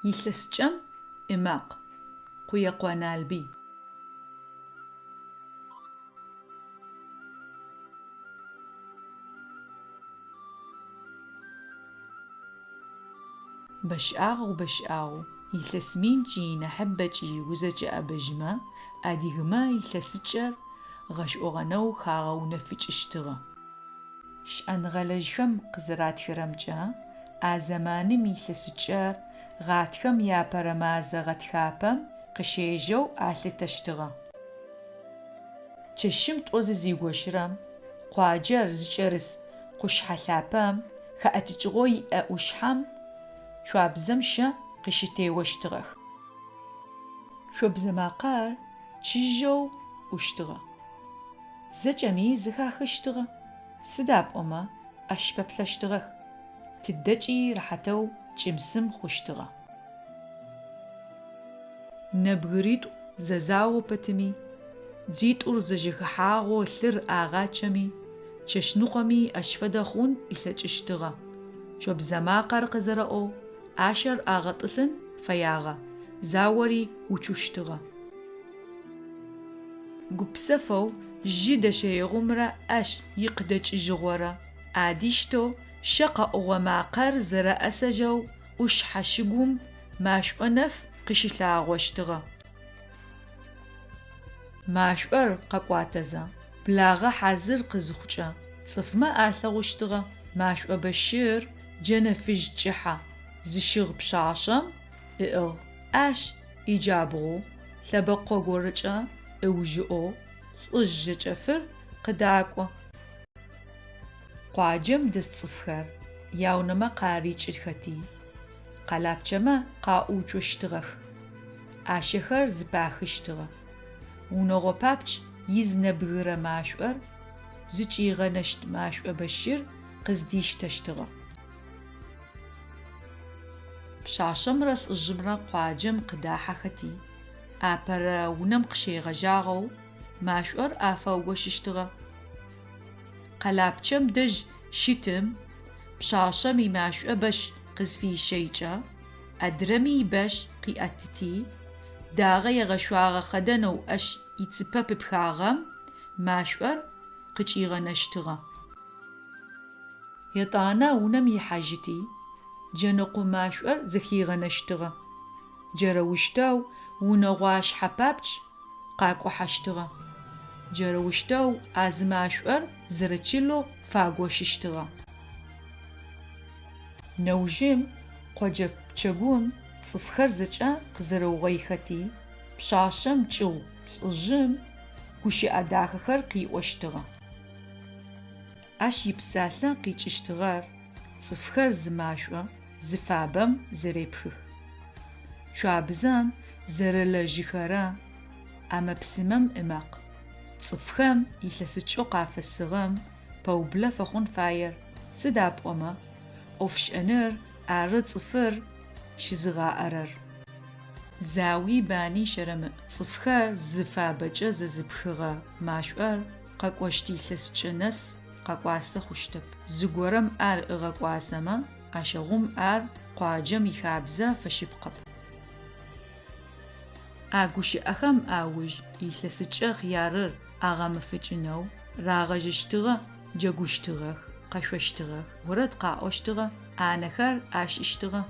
Илъэсыкӏэм ымакъ. Къуекъо Налбый. Бэшӏагъэу, бэшӏагъэу, илъэс минкӏи нахьыбэкӏи узэкӏэӏэбэжьымэ, адыгэмэ илъэсыкӏэр гъэшӏогъэнэу хагъэунэфыкӏыщтыгъэ. Шӏэныгъэлэжьхэм къызэратхырэмкӏэ, а зэманым илъэсыкӏэр гъатхэм иапэрэ мазэ гъэтхапэм къыщежьэу алъытэщтыгъэ. Чэщым тӏо зызигощырэм, къуаджэр зыкӏэрыс къушъхьэ лъапэм хэӏэтыкӏыгъэу иӏэ ӏушъхьэм цуабзэм щэ къыщытеощтыгъэх. Цобзэ макъэр чыжьэу ӏущтыгъэ. Зэкӏэми зэхахыщтыгъэ, сыда пӏомэ ащ пэплъэщтыгъэх, тыдэкӏи рэхьатэу кӏым-сым хъущтыгъэ. Нэбгыритӏу зэзао пэтми, дзитӏур зэжэхэхьагъэу лъыр агъачъэми, чэщныкъоми ащ фэдэ хъун ылъэкӏыщтыгъэ. Цобзэ макъэр къызэрэӏоу ӏашэр агъэтӏылъын фэягъэ, заори уцущтыгъэ. Гупсэфэу жьы дэщэегъумрэ ащ икъыдэкӏыжьыгъорэ адиштэу щэ къэӏугъо макъэр зэрэӏэсэжьэу ӏушъхьэ шыгум машӏо нэф къыщылъагъощтыгъэ. Машӏор къэкӏуатэзэ, благъэ хьазыр къызыхъукӏэ, цӏыфмэ алъэгъущтыгъэ машӏо бэщыр джэнэ фыжь кӏыхьэ зыщыгъ пшъашъэм ыӏыгъ. Ащ иджабгъу лъэбэкъу горэкӏэ ыужыӏоу лӏыжъ жэкӏэфыр къыдакӏо. Къуаджэм дэс цӏыфхэр яунэмэ къарикӏыхэти, къэлапчъэмэ къаӏууцощтыгъэх, ӏашэхэр зыпахыщтыгъэ. Унэгъо пэпчъ из нэбгырэ машӏор зыкӏигъэнэщт машӏо бэщыр къыздиштэщтыгъэ. Пшъашъэмрэ лӏыжъымрэ къуаджэм къыдахьэхэти, апэрэ унэм къыщегъэжьагъэу машӏор афаугощыщтыгъэ. Къэлапчъэм дэжь щытым пшъашъэм имашӏо бэщ къызфищэйкӏэ, адрэми ибэщ къыӏэтыти, дагъэ егъэшъуагъэ хъэдэнэу ащ ицыпэ пыпхагъэм машӏор къыкӏигъэнэщтыгъэ. Етӏанэ унэм ихьажьыти, джэныкъо машӏор зэхигъэнэщтыгъэ. Джарэущтэу унэгъуашъхьэ пэпчъ къакӏухьэщтыгъэ. Джарэущтэу а зы машӏор зэрэчылэу фагощыщтыгъэ. Нэужым къоджэ пчэгум цӏыфхэр зэкӏэ къызэрэугъоихэти, пшъашъэм кӏыгъу лӏыжъым гущыӏэ дахэхэр къиӏощтыгъэ. Ащ ипсалъэ къикӏыщтыгъэр цӏыфхэр зы машӏо, зы фабэм зэрепхых. Цуабзэм зэрэлэжьыхэрэ ӏэмэ-псымэм ымакъ. Цӏыфхэм илъэсыкӏэу къафэсыгъэм пэублэ фэхъун фаер, сыда пӏомэ, ӏофшӏэныр ары цӏыфыр щызыгъаӏэрэр. Зауи бани щэрэмыӏ, цӏыфхэр зы фабэкӏэ зэзыпхыгъэ машӏор къэкӏощт илъэсыкӏэ нэс къэкӏуасэ хъущтэп. Зыгорэм ар ыгъэкӏуасэмэ, ащыгъум ар къуаджэм ихабзэ фэшъыпкъэп. А гущыӏэхэм ауж илъэсыкӏэ хъярыр агъэмэфэкӏынэу рагъэжьэщтыгъэ, джэгущтыгъэх, къэшъощтыгъэх, орэд къаӏощтыгъэ, ӏанэхэр ашӏыщтыгъэ.